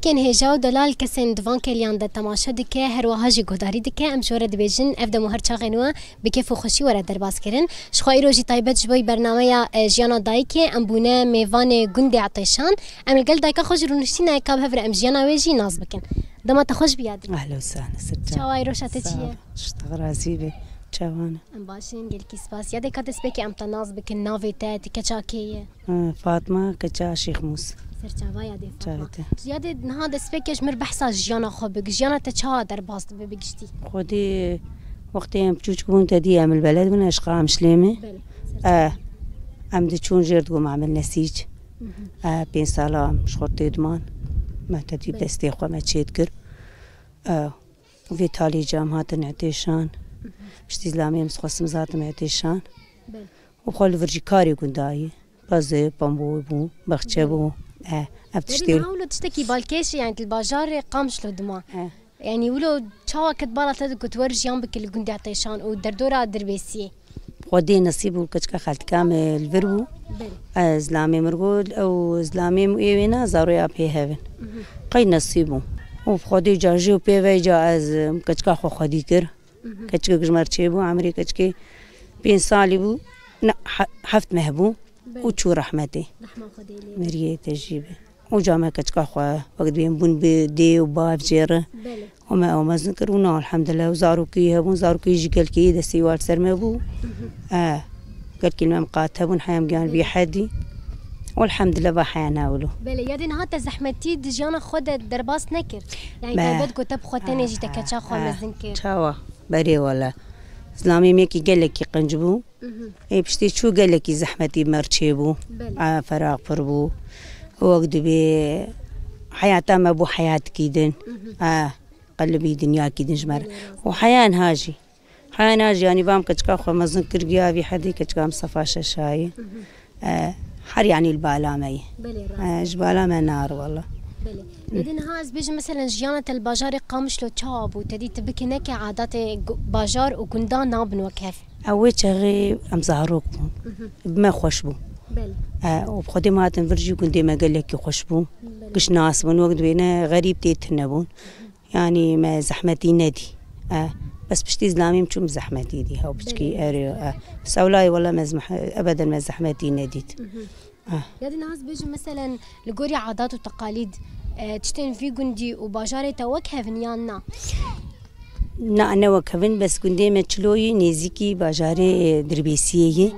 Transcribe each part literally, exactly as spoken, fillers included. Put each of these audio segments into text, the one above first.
Kên hêja û delal kesên di van kêliyan de temaşe dike, her wiha jî guhdarî dike. Em ji we re dibêjin, ev dem û her çaxên we bi kêf û xweşî were derbas kirin. Ji xwe îro jî taybet ji bo bernameya, e, Jiyana Dayikê, em bûne mêvanê gundê Etêşan. Em li gel dayika xwe jî rûniştîne, ka bi hev re em jiyana wê jî nas bikin. Dema te xweş bî Yadî. Ehlen û sehlen, ser çav. Çawa îro şate çi ye? Sağ ol. Ji te razî be. Çawa ne? Em baş in, gelkî spas. Yadê ka destpêkê em te nas bikin, navê te, tu keça kê ye? Fatma, keça Şêx Mûs. Ser çava Yadê Fatma. Çavê te. Yadê niha destpêkê ji mir behsa jiyana xwe bik. Jiyana te çawa derbas dibe bi giştî? Xwedî wextê em piçûçik bûn, te dî em li beled bûn, ez ji Qamişlê me. Belê. Ser çava. Em diçûn jêr digo Memed Nesîc. Mhm. E, pênc sala em ji xwe tê diman. Me te dî Belê. Destê xwe me çêdikir. E, vê talî cam hatin Etêşan. Mhm. Piştî zilamê em xwestim zatim Etêşan. Belê. Û xwe li vir jî karê gundayî. Pezê, pambo bû, baxçe bû. E, ev Yadî tiştê niha wilo tiştekî balkêş e, yani li bajarê Qamişlo dima. E. Yani wilo çawa ket bala te de ku tu wer jiyan bike li gundê Etêşan û derdora Dirbêsiyê? Xwedê nesîb bû, keçika xeltika me li vir bû. Belê. Ez zilamê min got, ew zilamê min ê wêna zaroya pê hevin. Mhm. Qey nesîb bû. Û Xwedê ca jê û pê ve ca ez, em, keçika xwe xwedî kir. Mhm. Keçikek ji me re çêbû, emrê keçikê pênc salî bû, ne, he-, heft meh bû Belê. Û çû rehmetê. Rehma Xwedê lê. Meriyê te jî be. Û ca me keçika xwe, wek dibên bûn bi dê û bav jê re. Belê. Û me ew mezin kir û na, elhamdulillah, û zarokî hebûn, zarokî jî gelkî destê wan li ser me bû. Mhm. E, gelkî li me miqate bûn, heyam giyan vî Belê. Hedî. Û elhamdulillah, va heya na wilo. Belê, yadê niha te zehmetî di jiyana xwe de derbas nekir? Yani Be. Taybet ku te bi xwe tenê jî te keça xwe E, mezin kir. Çawa? Berê wele. Zilamê me yekî gelekî qenc bû. Mhm. Ê piştî çû gelekî zehmetî me re çêbû. Belê. A, feraq pir bû. Wek dibê heyata me bû heyatekî din. Mhm. A, qelibî dinyakî din ji me re. Belê, rast. Û heya niha jî. Heya niha jî, yanî va em keçika xwe mezin kir giya vî hedî keçika em sefa şeşayî. Mhm. E, her yanî li bala me ye. Belê, rast. E, ji bala me nare wele. Belê. Yadê niha ez bêjim, meselen, jiyana te li bajarê Qamişlo çawa bû? Te dî tu bikî neke adatê gu-, bajar û gundan nabin wek hev? Ew wê çaxê em zarok bûn. Mhm. Bi me xweş bû. Belê. E, û bi Xwedê me hatin vir jî gundê me gelekî xweş bû. Belê. Giş nas bûn, wek dibê ne xerîb tê tune bûn. Mhm. Yanî me zehmetî nedî. E, bes piştî zilamê min çûm zehmetî dî. Hew piçkî Belê. Erê, e. Sewlayê wele me zmeh-, ebeden me zehmetî nedît. Mhm. Ah. Yadî niha ez bêjim, meselen, li gorî adat û teqalîd, e, tiştên vî gundî û bajarê te wek hev in yan na? Na, ne wek hev in, bes gundê me Çiloyî nêzîkî bajarê, e, Dirbêsiyê ye.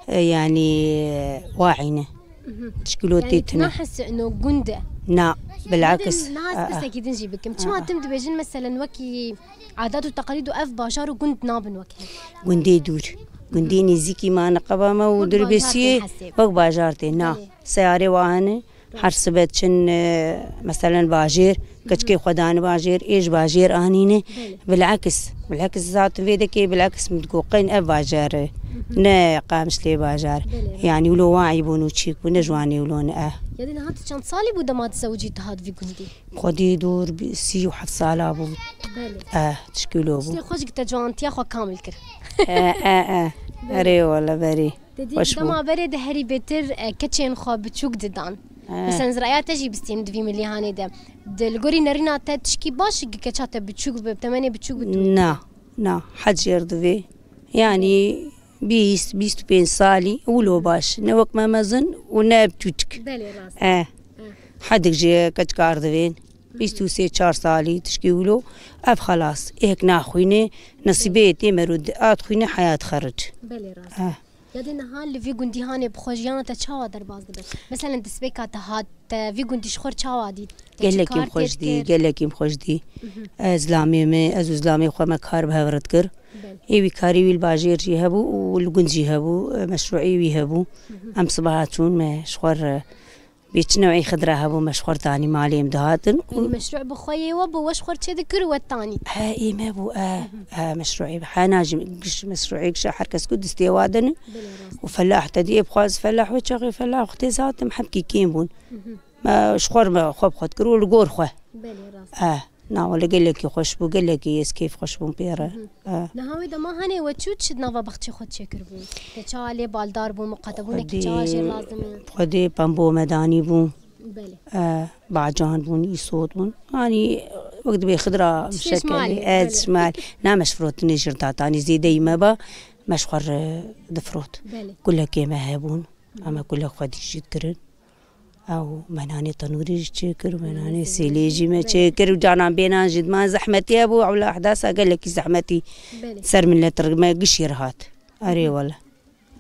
E, yanî, e, waî ne. Mhm. Tişkîlo Yani tê tu tune. Nahesî ino gund e? Na, bilakis. Yadî niha ez Aa. Pirsekî din jî bikim. Çima Aa. Tim dibêjin, meselen, wekî adat û teqalîd û ev bajar û gund nabin wek hev? Gundê dûr. Gundê nêzîkî me, neqeba me û Wek bajar Dirbêsiyê tê hesê. Wek bajar tê, na. Belê. Seyarê wa hene, her sibe çin, e, meselen bajêr, keçikê xwe dane bajêr, ê ji bajêr anîne. Belê. Bilakis, bilakis zaten vê dekê bilakis min digot qeyn ev bajar e. Ne Qamişlê bajar. Belê. Yanî wilo waî bûn û çîk bû, ne ji wanê wilo ne eh. Yadî niha tu çend salî bû dema tu zewicî tu hat vî gundî? Xwedî dûr bi-, sî û heft sala bû. Belê. Eh, tişkîlo bû. Tiştê xwe jî te ciwantiya xwe kamil kir. Eh, eh, eh. Belê. Erê wele berê. Te dî Xweş bû. Dema berê de herî bêtir, e, keçên xwe biçûk didan. Eh. Mesela ziraya te jî bistîn di vî milîhanê de. Di li gorî nerîna te tişkî baş gi keça te biçûk bi, temenê biçûk bi tu? Na, na. Hed jêr divê. Yanî bîst, bîst û pênc salî wilo baş. Ne wek me mezin û ne biçûçik. Belê rast. Eh. Eh. Hedik jê keçikar divên. Bîst û sê çar salî tişkî wilo. Ev xelas. Êk naxwîne, nesîbê tê merû di-, at xwîne heyat xeric. Belê rast. Eh. Yadê niha li vî gundî hanê bi xwe jiyana te çawa derbas dibe? Meselen destpêka te hat, te vî gundî ji xwe re çawa dît? Te çi Gelekî kar min xweş têt dî, kir? Gelekî min xweş dî. Mhm. Ez zilamê me, ez û zilamê xwe me kar bi hev re dikir. Belê. Ê wî karê wî li bajêr jî hebû û li gund jî hebû, e, meşrûê wî hebû. Mhm. Em sibaha çûn me ji xwe re Bê çi newê xidra hebû me ji xwe re tanî malê em dihatin û Yanî meşrû bi xwe yê we bû, we ji xwe re çê dikir û we tanî. He, ê me bû, e, e, meşrûê bi. He, na jî giş meşrûê giş her kes ku distê wa dene. Belê, rast. Û felah te dî ê bixwaz felah wê çaxê felah xwe tê zatim hepkî kêm bûn. Mhm. Me ji xwe re me xwe bi xwe dikir û li gor xwe. Belê, rast. E. Na wele gelekî xweş bû, gelekî ez kêf xweş bûm pê re. Mhm. Eh. Niha wê dema hanê we çû çi di nava baxçê xwe çêkiribû? Te çawa lê baldar bû, miqate bû, nekî çawa jê lazim e? Xwedê pembo me danî bû. Belê. E, bacan bûn, îsot bûn. Yanî wek dibê xidra Tiştê ji malê, mişekelê, ez belê. Ji mal. Na me ji firotinê jî r data, yanî zêdeyî me ba, me ji xwe re difirot. Belê. Kulekê me hebûn, em me kulek xwedî jî dikirin. Ew me nanê tenûrî jî çêkir, me nanê sêlê jî me çêkir û canan bênan jî diman zehmetî hebû, ewla ehdasa gelekî zehmetî Belê. Ser milet re me gişî re hat. Erê wele.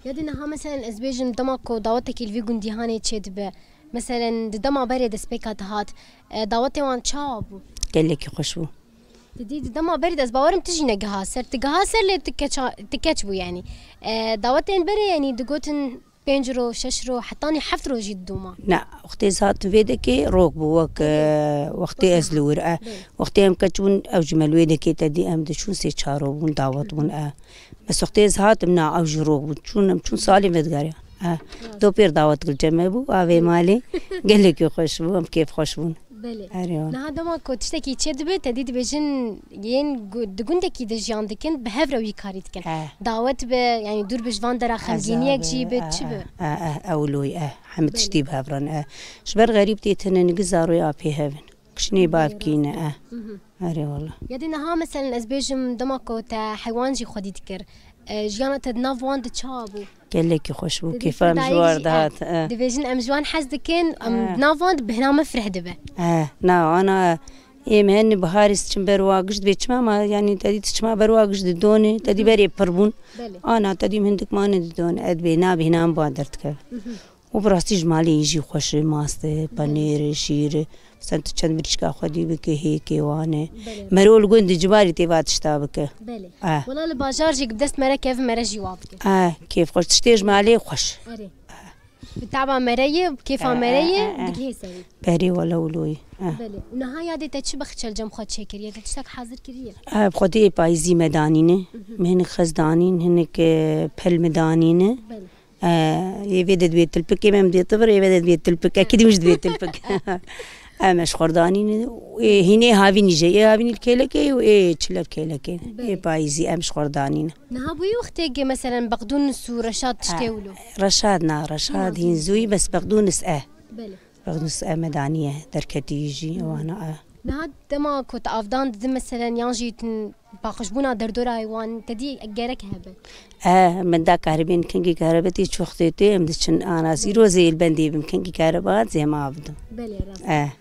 Ya dî niha, meselen, ez bêjim, dema ku dawetekî li vî gundî hanê çêdibe, meselen, di dema berê destpêka dihat, e, dawetê wan çawa bû? Gelekî xweş bû. Di dî, di dema berê de ez bawerim tu jî negiha ser, tu giha ser lê tu keça-, tu keç bû, yanî. E, dawetên berê, yanî, digotin pênc roj, şeş roj, hetanî heft roj jî didoma. Na, wextê ez hatim vê dekê rok bû, wek, Belê. E, wextê ez li wir, e. Belê. Wextê em keç bûn, ew jî me li wê dekê te dî em diçûn sê çar roj bûn, dawet bûn, e. Bes wextê ez hatim, na, ew jî rok bûn. Çûn, em çûn salê me digeriya. Ha. Do pêr dawet gilce me bû, avê malê. Gelekî xweş bû, em kêf xweş bûn. Belê. Erê, wan. Niha dema ku tiştekî çê dibe, te dî dibêjin yên gu-, di gundekî de jiyan dikin, bi hev re wî karî dikin. He. Dawet be, yanî dûr bi ji van dera xemgîniyek jî be, çi be? Eh, eh, ewloy, eh. Hemî Belê. Tiştî bi hev re ne, eh. Ji ber xerîb tê tine nigî zaroya pê hev in. Kişnê bavkî ne, eh. Mhm. Erê wala. Ya dî niha, meselen, ez bêjim, dema ku te heywan jî xwedî dikir, e, jiyana te di nav wan de çawa bû? Gelekî xweş bû, Te dî kêfa em ji dayik war jî, e, dihat, e. Dibêjin em ji wan hez dikin, em E. di nav wan de bihna me fireh dibe. E, na, ana, ê me hin biharî diçin ber wa giş dibê çima ma, yanî te dî diçima ber wa giş didonê, te dî berê pir bûn. Belê. Ana, te dî min hindik mane didon, e dibê na bihna em bi wan derdikeve. Mhm. Û bi rastî ji malê yî jî xweş e, mast e, Belê. Penêr e, şîr e. Sen tu çend mirîşka xwedî bike, hêkê wan e. Belê. Mero li gund e, ciwarî tê va tişta bike. Belê. Eh. Wela li bajar jî bi dest mere kevin mere jî wa bike. Eh, kêf xweş. Tiştê ji malê xweş. Erê. Bi taba mere ye, kêfa Eh, mere eh, ye, eh, eh. digihê serî. Berê wele wilo ye. Eh. Belê. Û niha yadê te çi bexçe li cem xwe çêkiriye? Te tiştek hazir kiriye? Eh, bi xwedê ê payîzî me danîne. Mhm. Me hinek xez danîn, hinek, eh, pel me danîne. Belê. E, ê vê de dibê tilpikê, me em dê tivir, ê vê de dibê tilpik, e, kidî min jî dibê tilpik. Em ji xwe re danîn, ê hînê havînî jî, ê havînî li kêlekê û ê çile li kêlekê. Belê. Ê payîzî em ji xwe re danîn. Niha bûyî wextê, meselen, beqdûnis û reşad tiştê E, wilo? Reşad na, reşad Hîna hîn zû. Zûyî, bes beqdûnis e. Belê. Beqdûnis e me daniye, derketî jî, Hı hı. wana e. Niha dema ku tu avdan didin, meselen, yan jî tu paqijbûna derdorayê wan, te dî gerek hebe? E, min da kahribên kengî kahrebe tê çi wextê tê, em diçin ana zîro zê li bendê bim kengî kahrebe hat zê em av bidim. Belê, rast. E.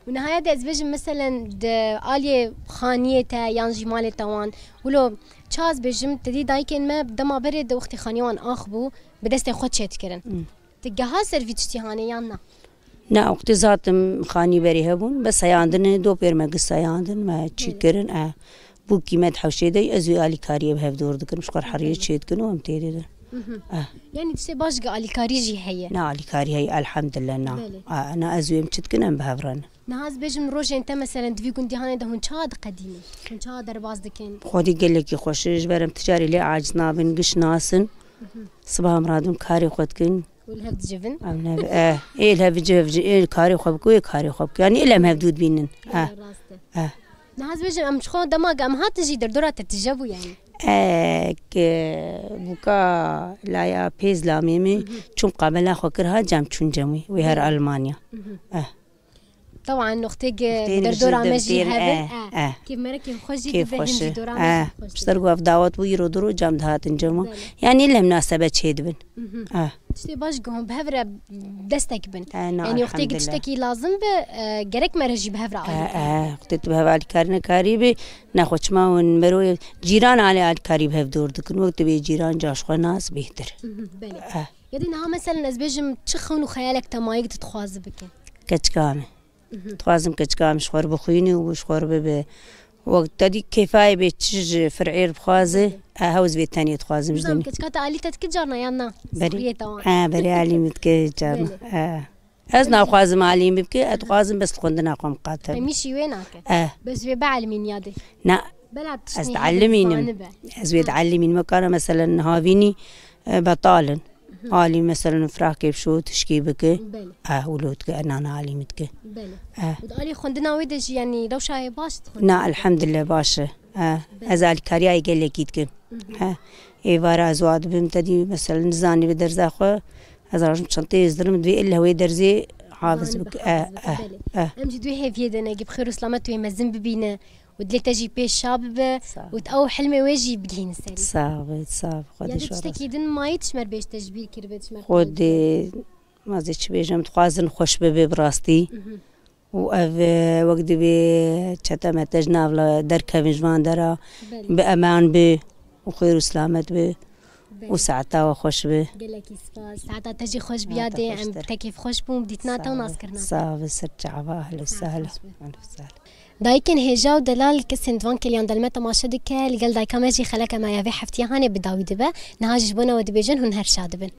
Û nihayet ez bêjim, meselen, di aliyê xaniyê te yan jî malê te wan, wilo çi ez bêjim, te dî dayikên me dema berê di wextê xaniyê wan ax bû, bi destê xwe çêdikirin. Hmm. Tu geha ser vî tiştî hanê yan na? Na, wextê zatim xanî berê hebûn, bes seyandine, do pêr me gis seyandin, me çî Belê. Kirin, e. Bûkî me di hewşê de, ez wê alîkariyê bi hev dor dikim, ji xwe re heriyê Belê. Çê dikin û em têrê de. Mhm. E. Yanî tiştê baş gi alîkarî jî heye? Na, alîkarî heye, elhamdulillah, na. Belê. E, na, ez wê em çi dikin, em bi hev re ne. Niha ez bêjim, rojên te, meselen, di vî gundî hanê de hûn çawa diqedînin? Hûn çawa derbas dikin? Xwedî gelekî xweş e, ji ber em ticarê lê aciz nabin, giş nasin. Mhm. Siba em radin karê xwe dikin. Û li hev dicivin? Em ne, eh, ê li hev civ, ê karê xwe bike, ê karê xwe bike. Yanî ê li em hev dû dibînin. Eh, Rast e. Eh. Niha ez bêjim, em ji xwe dema em hatin jî derdora te tije bû yanî? Eh, ke bûka laya pêz lamê min, Mhm. çûn qabela xwe kir ha cem çûn cemî. Wê her Mhm. Almanya. Mhm. Eh. Tewan noxtê ge Noxtê derdora ji me jî derdêr, hebin. Eh, Eh, eh. Kêf mere kêf xwe jî Kêf dibe, xweş hin e. Jî dora me Eh, jî xweş ji ber ku ev dawet bû, îro diro cem dihatin cema. Belê. Yanî li hemnasebeçê dibin. Mhm. Eh. Tiştê baş gihon bi hev re destek bin. Eh, na, Yanî wextê ki elhamdülillah. Tiştekî lazim be, e, gerek mere jî bi hev re Eh, alî. Eh, wextê tu bi hev alîkarî nekarî bî, nexwe çima hûn mero cîran alê alîkarî bi hev dor dikin. Wek tu bê cîran ca ji xwe nas bêhtir. Mhm, belê. Eh. Ya dî niha, meselen, ez bêjim, çi xewn û xeyalek te mayî tu dixwazi bike? Keçika min. Mhm. Dixwazim keçika min ji xwe re bixwîne û ji xwe re bibe. Wek te dî kêfayê bê çi ji fir'ê re bixwaze, e, hew ez vê tenê dixwazim ji Nizam, dinê. Keçika te alî te dike carna yan na? Berê, Sixuriyê te wan. E, berê alî min dike carna. Belê. E. Ez naxwazim alî min bike, ez dixwazim bes li xwendina xwe miqate bim. Hemîşî wê nake. E. Bes wê bielmîn ya dê. Na. Bela tiştî Ez hebe dielmînim. Zanibe. Ez wê Ha. Dielmînim. Wekana, meselen, havînî, e, betal in. Mhm. Alî, meselen, firakê bişo, tişkê bike. Belê. Eh, wilo dike, nana alî min dike. Belê. Eh. Û di alî xwendina wê de jî, yanî, rewşa wê baş dixwendin? Na, elhamdülillah, baş e. Eh, Belê. Ez alîkariya gelekî dikim. Mhm. Eh, êvara ez wa dibim, te dî, meselen, nizanî bi derza xwe, ez rajim çenteyê ez dirim, divê ille wê derzê Hafiz bik, eh, eh, eh. Em jî duyê hêviyê de ne, bi xêr û selamet wê mezin bibîne û dilê te jî pê şa bibe û tu ew hilmê wê jî bigihîne serî. Sağ ol, sağ ol. Xwedê ji we razî. Tiştekî din mayî tişmer bêj te ji bîr kiribe, tişmer. Xwedê, ma ez ê çi bêjim, dixwazin xweş bibe bi rastî. Mhm. Û ev, e, wek divê çete mete ji nav la derkevin ji van dera, belê, bi eman bi û xêr û selamet bi û, belê, saeta we xweş bi. Gelekî spas. Saeta te jî xweş bi, saeta yadê xweş em te. Tekêf xweş bûn, bi dîtina te û naskirina te. Sağ ol, sağ ol, ser çava, ehlen û sehlen. Saet xweş be. Ehlen û sehlen. Dayikên hêja û delal kesên di van kêliyan de me temaşe dike, li gel dayika me jî xeleka me ya vê heftiya hanê bi dawî dibe. Niha jî ji bo we dibêjin hûn her şa dibin.